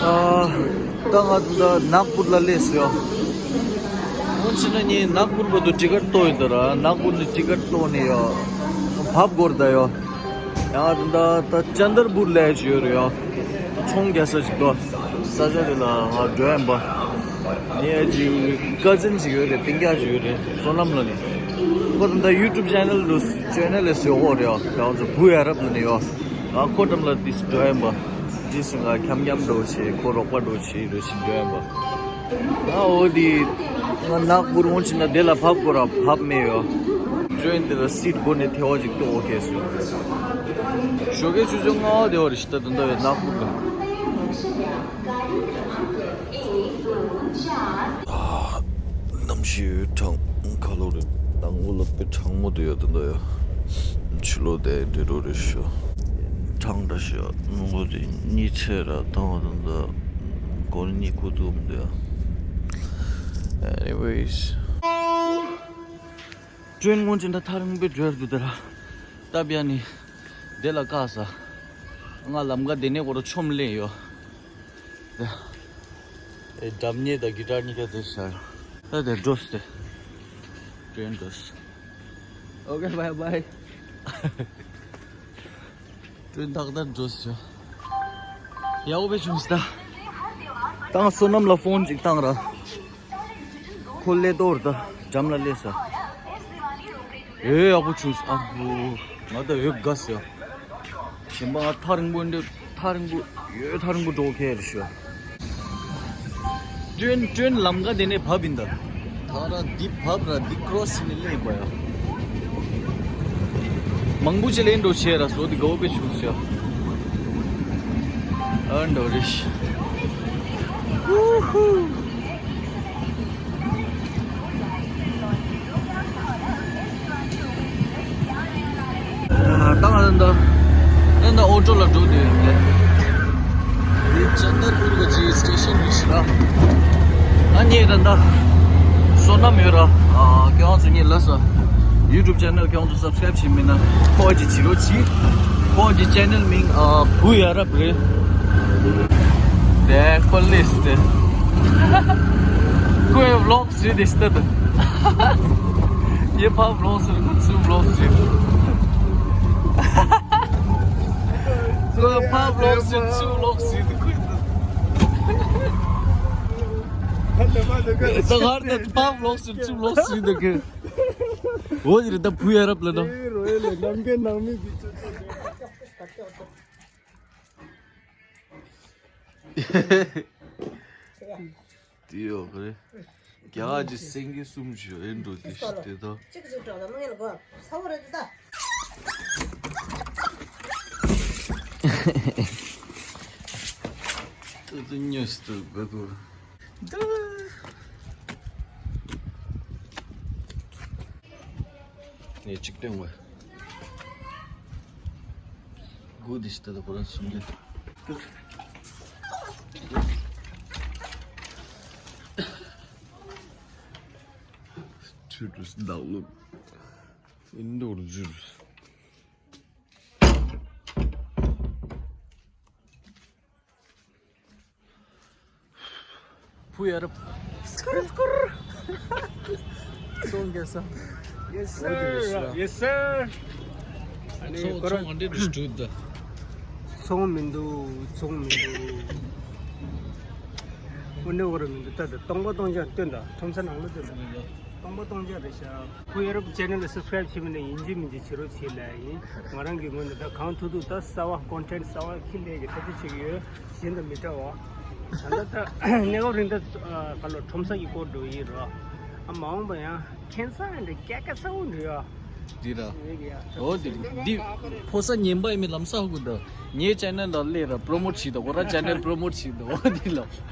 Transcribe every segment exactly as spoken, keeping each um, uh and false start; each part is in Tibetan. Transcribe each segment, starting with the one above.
ཨ། ད་ང་ད་ནག་པུར་ལ་སླེབས་སོང་ཡ། སྔོན་ཕྱིན་ན་ངས་ནག་པུར་བར་དུ་ཊི་ཀེཊ་བཏོན་ཡོད་ད་ར། ནག་པུར་ནས་ཊི་ཀེཊ་བཏོན་ནས་ཡ། བབས་དགོས་རེད་ད་ཡ། ཡང་ད་ད་ད་ཅན་དར་པུར་ལ་ཅིག་ཡོད་རེད་ཡ། ཚོང་རྒྱག་ས་ཅིག་འདུག་ས་ཆ་དེ་ལ་ང་འགྲོ་ཡིན་པ། ངའི་ཅིག་ཀ་ཛིན་ཅིག་ཡོད་རེད། སྤུན་ཀྱག་ཅིག་ཡོད་རེད། བསོད་ནམས་ལབ་ནས། ཁོ་ད་ད་ཡུ་ཊུབ་ཆེ་ནལ་འདུག་ཆེ་ནལ་ལས་བཟོ་གོ་རེད་ཡ། ཡང་ཚོ་བུ་ཡ་རབས་ལབ་ནས་ཡ། ང་ཁོ་འགྲམ་ལ་དེ་འགྲོ་ཡིན་པ། དེ་སུ་ང་འཁྱམ་འཁྱམ་འགྲོ་བྱེད། ཁོ་རོགས་པ་འགྲོ་བྱེད་འགྲོ་བྱེད་འགྲོ་ཡིན་པ། ང་འོ་དེ། ང་ནག་པུར་འོང་ཕྱིན་ན་དེ་ལ་བབས་དགོས་ར་བབས་མེད་ཡོ། ཊི་རེན་དེ་ལ་སིཊ་སྒོ་ནས་ཐལ་བ་ཅིག་གཏོང་འོ་ཁེ་སོང་། ཞོགས་ཀའི་ཆུ་ཚོད་ལྔ་པ་དེ་བར་ཞིག་ད་དུང་ད་ཡོད་ནག་པུར་ལ། ཨ། གནམ་གཤིས་གྲང་ཁ་ལོ་རེད། ནང་ལོགས་ལ་དཔེ་གྲང་མོ་དུ་ཡོད་དུ་འདུག་ཡ། ཕྱི་ལོགས་དེ་འདྲ་རོ་རེད་ཤོ། གྲང་འདྲ་ཤོ། ནུ་གོ་དེ་གཉིད་ཆད་ར་བཏང་བ་དུ་འདུག་སྒོ་ནས་གཉིད་ཁུག་ཐུབ་མི་འདུག་ཡ། Anyways། ཊི་རེན་སྔོན་ཅི་འདྲ་ཐག་རིང་པོའི་འགྲོ་ཡ་འདུག་ད་ར། སྟབས་ཡག་ནི། དེ་ལ་བཀག་ས། ང་ལམ་ཁ་དེ་ནས་སྐོར་ཆོམ་ལེན་ཡོད། ཨེ། སྒྲ་སྙན་དང་གི་ཊར་གཉིས་ཀ་དེ་ཤར། ད་དེ་འགྲོ་སྟེ། ཊི་རེན་འགྲོ་སྟེ། Okay, bye bye. ཊི་རེན་ཏག་ཏག་འགྲོ་སྟེ། ཡག་པོ་བྱུང་སྟེ། ད་ང་བསོད་ནམས་ལ་ཕོན་ཅིག་བཏང་ར། ཁོ་སླེབས་དོ་ར་ད་འགྲམ་ལ་སླེབས་ས། ཨེ་ཡག་པོ་བྱུང་སོང་ཨ་བུ། ང་ད་འོད་དགའ་སོང་། གཞན་པ་ང་ཐག་རིང་པོ་འདི་ཐག་རིང་པོ་ཡོད་ཐག་རིང་པོ་འགྲོ་ཁེལ་རེད་ཤོ། ཊི་རེན་ཊི་རེན་ལམ་ཁ་དེ་ནས་བབས་ཡིན་ད། ད་ར་འདི་བབས་ར་འདི་ཀྲོ་སི་བྱས་ནས་སླེབས་པ་ཡ། མང་པོ་ཅིག་ལེན་འགྲོ་བྱས་ར་བཟོ་འདི་དགའ་བོ་དཔེ་བྱུང་སོང་ཡ། ཨ་འགྲོ་རེད་ཤོ། ཧུ་ཧུ། ད་ང་ད་ད་ད་ཨོ་ཊོ་ལ་འགྲོ་འདོད་ཡོད་དེ། འདི་ཅན་དར་པུར་གྱི་སི་ཊེ་ཤན་རེད་ཤག་ཨ་ནི་ད་ད་བསོད་ནམས་ཡོད་ར། ཨ་ཁྱེད་རང་ཚོ་ངའི་ལ་ས་ཡུ་ཊུབ་ཆེ་ནལ་ཁྱེད་རང་ཚོ་སབ་སི་ཀ་རེབ་བྱས་མེད་ན་ཕོ་གི་བྱེད་རོགས་གྱིས། ཕོ་གི་ཆེ་ནལ་མིང་ཨ་བུ་ཡ་རབས་རེད། དེ་ཁོ་ལེས་ཏེ། ཁོའི་བི་ལོག་བཟོས་ཏེ་སྟེ་ད། ཡེ་ཕ་བི་ལོག་བཟོས་ཁོ་ཚུ་བི་ལོག་བཟོས། ཁོའི་ཕ་བི་ལོག་བཟོས་ཚུ་བི་ལོག་བཟོས་ཏེ་ཁོས་ད། ད་གར་ད་ཕ་བི་ལོག་བཟོས་ཚུ་བི་ལོག་བཟོས་ད་ཁོས། འོ་ཡེ་རེད་ད་བུ་ཡ་རབས་ལ་ན། ཨེ་རོ་ཨེ་ལ་ནམ་མཁའི་ནང་མི་གི་ཚུ་ཚུ། དེ་ཡོད་རེད། རྒྱ་གར་གྱི་སེང་གེ་གསུམ་ཞིག་ཨེ་འགྲོ་དེ་ཞིག་དེ་དང་། གཅིག་གཅིག་གྲོགས་དང་མི་ངན་གོ་ཚ་བོ་རེད་དེ་ད། ཏུ་ཏུ་ཉོས་ཏུ་ག་དུ། ནས་གཅིག་སྟོན་དགོས། དགུ་དེ་ཞིག་ད་ལྟ་ཁོ་རང་གསུམ་གྱི། ཆུ་དུས་བདག་ལུག་ཨིན་དུར་འཛུལ། བུ་ཡ་རབས། སྐུར་སྐུར། ཚོང་རྒྱག་ས། Yes sir. Yes sir. ཨ་ནི་ཚོང་ཁོ་རང་ཚོང་འདི་འདྲ་ཞིག་འདུག་ད། ཚོང་མི་འདུག་ཚོང་མི་འདུག་དངོས་གནས་འོ་ར་མི་འདུག་ད་ད་སྟོང་པ་སྟོང་རྐྱང་སྟོན་ད་ཁྲོམ་ས་ནང་ལ་སྟོན་ད། སྟོང་པ་སྟོང་རྐྱང་རེད་ཤག་བུ་ཡ་རབས་ཆེ་ནལ་ལ་སབ་སི་ཀ་རེབ་བྱེད་མི་ནས་ཡིན་གཅིག་མིན་གཅིག་བྱེད་རོགས་བྱེད་ལ་ཡིན། ང་རང་གི་ངོས་ནས་ད་གང་ཐུབ་ཐུབ་ད་གསར་བ་ཀོན་ཊེན་ཊི་གསར་བ་འཁྱེར་ལས་ཀྱི་ཐབས་ཤེས་བྱེད་ཀྱི་ཡོད། གཞན་དང་མི་འདྲ་བ། ད་ལྟ་ད་གནས་སྐབས་རིང་ད་ག་ལོ་ཁྲོམ་ས་ཀྱི་སྐོར་འགྲོ་ཡིན་རོ། ཨ་མ་འོངས་པ་ཡང་ཁྱེད་ཚ་འདྲ་སྐད་ཀ་ཚ་བོ་འདྲ་ཡོད། འདི་ར། འོ་འདི་འདི་ཕོ་ས་ཉན་པ་ཡིན་མི་ལམ་ས་ཧ་གོ་ད། ངའི་ཆེ་ནལ་ལ་སླེབས་ར་པྲོ་མོཊ་བྱེད་དོ། ཁོ་ར་ཆེ་ནལ་པྲོ་མོཊ་བྱེད་དོ། འོ་འདི་ལ།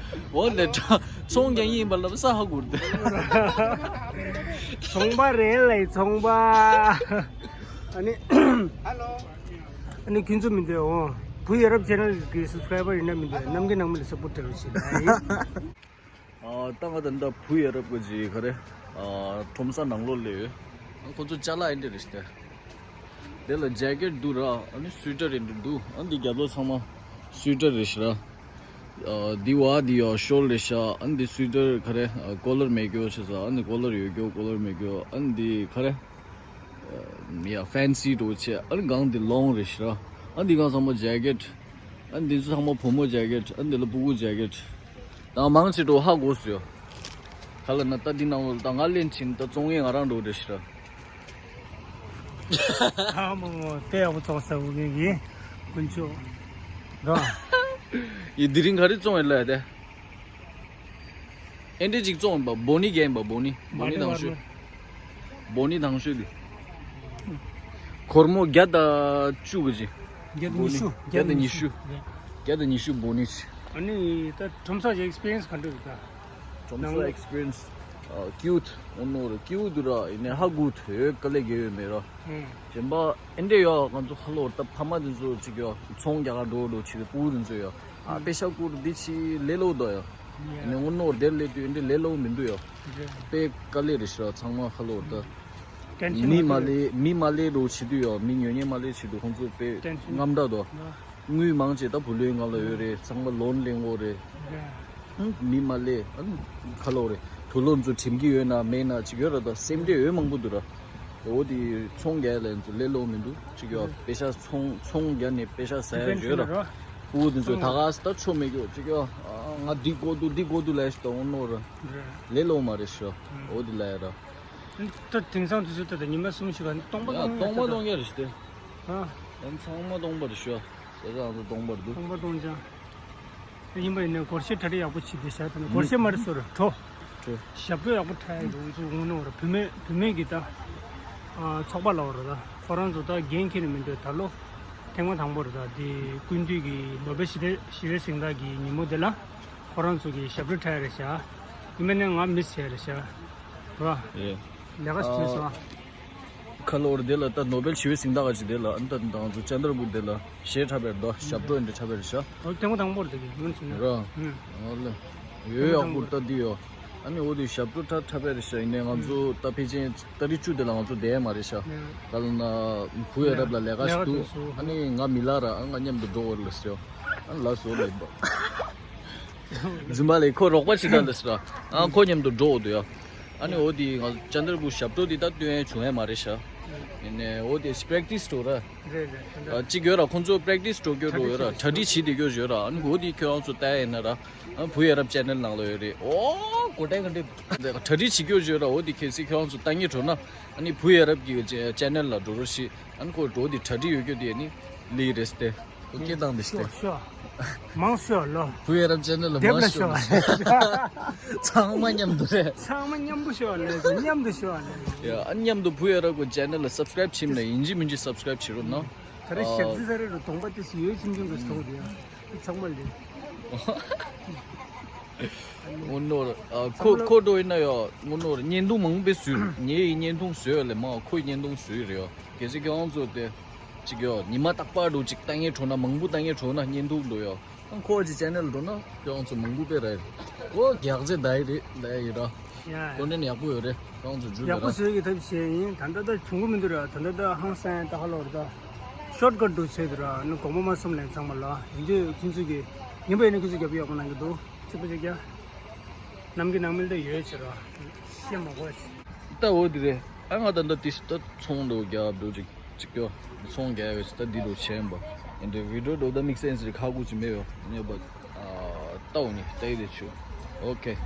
འོ་ལེ་ཏྲ་ཚོང་རྒྱག་ཡིན་པ་ལབ་ས་ཧ་གོ་ད། ཚོང་པ་རེད་ལེ་ཚོང་པ། ཨ་ནི། ཨ་ནི་ཁྱོད་ཚོ་མི་འདོད་འོ། བུ་ཡ་རབས་ཆེ་ནལ་གི་སབ་སི་ཀ་རེ་བར་ཡིན་ན་མི་འདོད་ནམ་མཁའི་ནང་མི་ལ་སབ་པོར་ཊི་བྱེད་རོགས་བྱེད་ལ་ཡིན། ཨ་ད་ང་ད་ད་བུ་ཡ་རབས་གི་ཅིག་ག་རེ། ཨ་ཁྲོམ་ས་ནང་ལོགས་སླེབས་ཡོད། ཨ་ཁོ་ཚོ་ཅ་ལག་ཨེ་འདྲ་རེད་ཤག་དེ་ལ་ཇེ་ཀེཊ་འདུག་ར། ཨ་ནི་སུའི་ཊར་ཨེ་འདྲ་འདུག་ཨ་འདི་རྒྱབ་ལོགས་ཚང་མ་སུའི་ཊར་རེད་ཤག་ར། ཨ་འདི་བ་འདི་ཡོ་ཤོལ་རེད་ཤག་ཨ་ནི་འདི་སུ་ཝི་ཊར་ག་རེ་ཨ་ཀོ་ལར་མེད་རྒྱུ་བྱས་ཙང་ཨ་ནི་ཀོ་ལར་ཡོད་རྒྱུ་ཀོ་ལར་མེད་རྒྱུ་ཨ་ནི་འདི་ག་རེ་ཨ་ཡ་ཕེན་སི་འགྲོ་ཆེ་ཨ་ནི་གང་འདི་ལོང་རེད་ཤག་ཨ་ནི་འདི་གང་ཚང་མ་ཇེ་ཀེཊ་ཨ་ནི་འདི་ཚོ་ཚང་མ་བུ་མོ་ཇེ་ཀེཊ་ཨ་ནི་འདི་ལ་སྤུ་གུ་ཇེ་ཀེཊ་དང་མང་ཆེ་འགྲོ་ཧ་གོ་སོང་ཡོ། ག་ལ་ན་ད་འདི་ནང་ལོ་ད་ང་ལེན་ཕྱིན་ད་བཙོང་ཡས་ང་རང་འགྲོ་རེད་ཤག་ཨ་མོ་མོ་དེ་ཡག་པོ་ཙོག་ས་འུ་གེ་གི་དཀོན་མཆོག་ར། ཡི་དེ་རིང་ག་རེ་བཙོང་ཡོད་ལ་ཡ་དེ། ཨེ་འདྲས་ཅིག་བཙོང་ཡིན་པ་བོ་ནི་རྒྱན་ཡིན་པ་བོ་ནི་བོ་ནི་དང་ཤོས། བོ་ནི་དང་ཤོས་དེ། སྒོར་མོ་བརྒྱ་དང་བཅུ་གི་ཅིག་བརྒྱ་དང་ཉི་ཤུ། བོ་ནི་བརྒྱ་དང་ཉི་ཤུ། བརྒྱ་དང་ཉི་ཤུ་བོ་ནི་ཅིག་ཨ་ནི་ད་ཁྲོམ་ས་ཀྱི་ཨེག་སི་པི་རི་ཡན་སི་ག་འདྲ་རེད་ད། ཁྲོམ་ས་ཨེག་སི་པི་རི་ཡན་སི་ཨ་ཀིའུཊ་འོ་ནོ་ར་ཀིའུཊ་ར་ཡིན་ནའི་ཧ་གུ་ཐོས་དཀའ་ལས་རྒྱལ་ཡོད་མེད་ར། ཨུམ། གཞན་པ་ཨེ་འདྲས་ཡོད་ང་ཚོ་ཧ་ལོ་ད་ཕ་མ་དེ་ཚོ་ཅིག་ཡོད་ཚོང་རྒྱག་ག་འགྲོ་འགྲོ་བྱེད་དུས་སྤུ་གུ་དེ་ཚོ་ཡོད་ཨ་ཨུམ། པེ་ཤ་ཀུར་འདི་ཕྱི་ལས་སླ་བོ་ད་ཡོད་ཨེ་ནས་འོ་ནོ་ར་དེར་སླེབས་དུས་ཨེ་འདྲས་ལས་སླ་བོ་མི་འདུག་ཡོད་དཔེ་དཀའ་ལས་རེད་ཤག་ཚང་མ་ཧ་ལོ་ད། ཏེན་ཤན་མི་མ་མ་ཚོར་ལས་མི་མ་ལས་འགྲོ་བྱེད་དུས་ཡོད་མི་ཉོ་ཉེས་མ་ལས་བྱེད་དུས་ཁོང་ཚོ་དཔེ་ཏེན་ཤན་དངངས་སྐྲག་འདུག་ཨ། དངུལ་མང་ཆེ་ད་བུ་ལོན་ང་ལ་ཡོད་རེད་ཚང་མ་ལོན་ལེན་དགོས་རེད། ཨ། མི་མ་ལས་ཨ་ནི་ཁ་ལོ་རེད་དུ་ལོ་ཚོ་འགྲིམ་གྱི་ཡོད་ན་མེད་ན་ཅིག་ཡོད་ར་ད་སེམས་ཁྲལ་ཡོད་མང་པོ་འདུག་ར། འོ་དེ་ཚོང་རྒྱག་ལས་ཚོ་ལས་སླ་བོ་མི་འདུག་ཅིག་ཡོད་པེ་ཤ་ཚོང་ཚོང་རྒྱག་ནས་པེ་ཤ་ཟ་ཡ་ཡོད་ར། སྤུ་གུ་དེ་ཚོ་ད་ག་ས་ད་ཆོ་མེད་གྱོ་ཅིག་ཡོད་ང་འདི་དགོས་འདུག་འདི་དགོས་འདུག་ལས་ཞིག་ད་འོ་ནོ་ར། ལས་སླ་བོ་མ་རེད་ཤོ། འོ་དེ་ལ་ཡ་ར། ད་དེང་སང་དུས་ཚོད་ད་ལྟ་ཉི་མ་གསུམ་ཞིག་ག་སྟོང་པ་ཡ་སྟོང་པ་སྟོང་ཡ་རེད་ཤི་སྟེ། ཨ། ཡང་ཚང་མ་སྟོང་པ་རེད་ཤི། ས་ཆ་ང་ཚོ་སྟོང་པ་རེད་འདུག་སྟོང་པ་སྟོང་ཅང་། ཡིན་པ་ཡིན་ན་སྒོར་གཞས་གྲ་སྒྲིག་ཡག་པོ་བྱེད་དེ་བཞག་དང་སྒོར་གཞས་མ་རེད་སོ་ར་བྲོ། བྲོ། ཞབས་བྲོ་ཡག་པོ་འཁྲབ་ཡག་འདུག་ཚོ་དངོས་གནས་འོ་ར་བུད་མེད་བུད་མེད་ཀྱི་ད། ཚོགས་པ་ལ་འོ་ར་ད་ཁོ་རང་ཚོ་ད་འགན་འཁྱེར་ནས་མི་འདུག་ད་ལོ། ཐེངས་མ་དང་པོ་རེད་ད་དེ་ཀུན་འདུས་ཀྱི་ནོ་སྦེལ་ཞི་བདེ་ཞི་བདེ་གཟེངས་རྟགས་ཀྱི་ཉིན་མོ་དེ་ལ། ཁོ་རང་ཚོ་གི་ཞབས་བྲོ་འཁྲབ་ཡ་རེད་ཤག་ཡིན་པ་ནས་ང་མི་ཟེར་རེད་ཤག་རེད་བ། ལས་ཀ་ཞིག་བྱས་སོང་ཨ། ཁ་ལོ་རེ་དེ་ལ་ད་ནོ་སྦེལ་ཞི་བའི་གཟེངས་རྟགས་ཅིག་དེ་ལ་ཨ་ད་དང་ཚོ་ཅན་དར་བུ་དེ་ལ་གཞས་འཁྲབ་པའི་རྡོ་ཞབས་བྲོ་འདི་འཁྲབ་པའི་རེད་ཤག་ཨོ་ཐེངས་མ་དང་པོ་རེད་དེ་ངོས་ཟིན་ན་ར། ཨོ་ལེ། ཡོད་ཡག་པོ་ད་འདི་ཡོད། ཨ་ནི་འོ་དེ་ཞབས་བྲོ་འཁྲབ་འཁྲབ་པའི་རེད་ཤག་ཡིན་ནའི་ང་ཚོ་ད་ཕལ་ཆེར་ཏ་རིག་བཅུ་དེ་ལ་ང་ཚོ་བསྡད་ཡ་མ་རེད་ཤག་ད་ལ་ན་བུ་ཡ་རབས་ལ་ལས་ཀ་ཞིག་འདུག་ཨ་ནི་ང་མི་ལ་ར་ཨ་ང་མཉམ་དུ་འགྲོ་འོར་ལ་ཟེར། ཨ་ལ་སོ་ལེ་འབའ། རྫུན་མ་ལས་ཁོ་རོགས་པ་བྱེད་ད་འདི་སྲ། ཨ་ཁོ་མཉམ་དུ་འགྲོ་འོ་དུ་ཡ། ཨ་ནི་འོ་དེ་ང་ཅན་དར་བུ་ཞབས་བྲོ་དེ་ད་སྟོན་ཡ་བྱུང་ཡ་མ་རེད་ཤག་ཡིན་ནའི་འོ་དེ་པྲེག་ཊིས་འགྲོ་ར། རེད་རེད་ད། གཅིག་ཡོད་ར་ཁོང་ཚོ་པྲེག་ཊིས་འགྲོ་རྒྱུ་འགྲོ་ཡོད་ར་གྲ་སྒྲིག་བྱེད་དེ་རྒྱུ་ཡོད་ར་ཨ་ནི་འོ་དེ་ཁྱོད་རང་ཚོ་ལྟ་ཡ་ཡིན་ན་ར། ཨ་བུ་ཡ་རབས་ཅེ་ནལ་ནང་ལ་ཡོད་རེད་ཨོ་གོ་ཊའི་ག་འདྲེ། གྲ་སྒྲིག་བྱེད་རྒྱུ་ཡོད་ར་འོ་དེ་གལ་སྲིད་ཁྱོད་རང་ཚོ་ལྟ་ངེས་འགྲོ་ན་ཨ་ནི་བུ་ཡ་རབས་ཀྱི་ཅེ་ནལ་ལ་འགྲོ་རོགས་ཞེས་ཨ་ནི་ཁོ་འགྲོ་དེ་གྲ་སྒྲིག་ཡོད་རྒྱུ་དེ་ཨ་ནི་ལི་རེད་སྟེ། ཁོ་སྐད་བཏང་དེ་ཤོ་སྟེ། ཤོ། མང་ཤོ་ལོ། བུ་ཡ་རབས་ཅེ་ནལ་ལ་དེབ་མང་ལ་ཤོ། ཤོ། ཚང་མ་མཉམ་དུ་རེད། ཚང་མ་མཉམ་པོ་ཤོ་ལེ་མཉམ་དུ་ཤོ་ལེ། ཡ་ཨ་མཉམ་དུ་བུ་ཡ་རབས་ཀྱི་ཅེ་ནལ་ལ་སབ་སི་ཀ་རེབ་བྱེད་ན་ཡིན་གཅིག་མིན་གཅིག་སབ་སི་ཀ་རེབ་བྱེད་རོགས་གནང་། ད་རེས་ཞག་རྩི་ས་རེ་རུ་གདོང་པ་དེ་སུ་ཡོད་ཆུང་ཆུང་གི་སོང་དེ་ཡ། ཚང་མ་ལེ། དངོས་གནས་ཨ་ཁོ་ཁོ་འགྲོ་ཡིན་ན་ཡང་དངོས་གནས་བརྙན་ཐུང་མང་པོ་བཟོས། ངའི་བརྙན་ཐུང་བཟོས་ལས་མང་ཁོའི་བརྙན་ཐུང་བཟོས་རེད་ཡ། གལ་སྲིད་ཁྱེད་རང་ཚོ་དེ་གཅིག་ཡ་ཉི་མ་རྟག་པར་འགྲོ་གཅིག་ལྟ་ངན་འགྲོ་ན་མང་པོ་ལྟ་ངན་འགྲོ་ན་བརྙན་ཐུང་འགྲོ་ཡ། ཁོ་གཅིག་ཅེ་ནལ་འགྲོ་ན་ཁྱེད་རང་ཚོ་མང་པོ་དཔེ་ར་ཡ། ཁོ་རྒྱག་རྩེ་ད་ཡི་རེད་ད་ཡི་ར། ཡ་ཀོན་ཊེན་ཊི་ཡག་པོ་ཡོད་རེད་ཁྱེད་རང་ཚོ་འཇུ་ཡག་པོ་ར། བཟོས་ཀྱི་ཐབས་ཤེས་ཡིན་ད་ལྟ་ད་བྱུང་གི་མི་འདུག་ར་ད་ལྟ་ད་ཧང་སང་ད་ཧ་ལོ་ར་ད་ཤོར་ཀཊ་འགྲོ་བྱས་འདུག་ར་ནི་དགོངས་པ་མ་ཚོམ་ལན་ཚང་མ་ལ་ཡིན་དུས་ཁྱེད་ཚོ་གི་ཡིན་པ་ཡིན་ན་ཁྱེད་ཚོ་རྒྱབ་ཡག་པོ་གནང་གི་འདུག་ཚིག་པ་ཅིག་ཀྱང་། ནམ་གྱི་ནང་མི་ལ་ཡོད་ཕྱིར་རོ། ཤེས་མ་གོ་ཕྱིར། ད་འོ་དེ་རེད། ཨ་ང་ད་ད་ཏིས་ད་ཚོང་འགྲོ་རྒྱབ་འགྲོ་ཅིག་ཅིག་ཀྱོ། ཚོང་རྒྱག་ཡོད་ད་འདི་འགྲོ་ཆེན་པོ། ཨེ་འདྲ་བི་ཌིའོ་འགྲོ་ད་དམིགས་བསལ་ཟེར་ཁ་ཁུ་ཅིག་མེད་ཡོ། ཉོ་པ། ཨ་ད་འོ་ནི་ད་ཡི་དེ་ཆུ། ཨོ་ཁེ།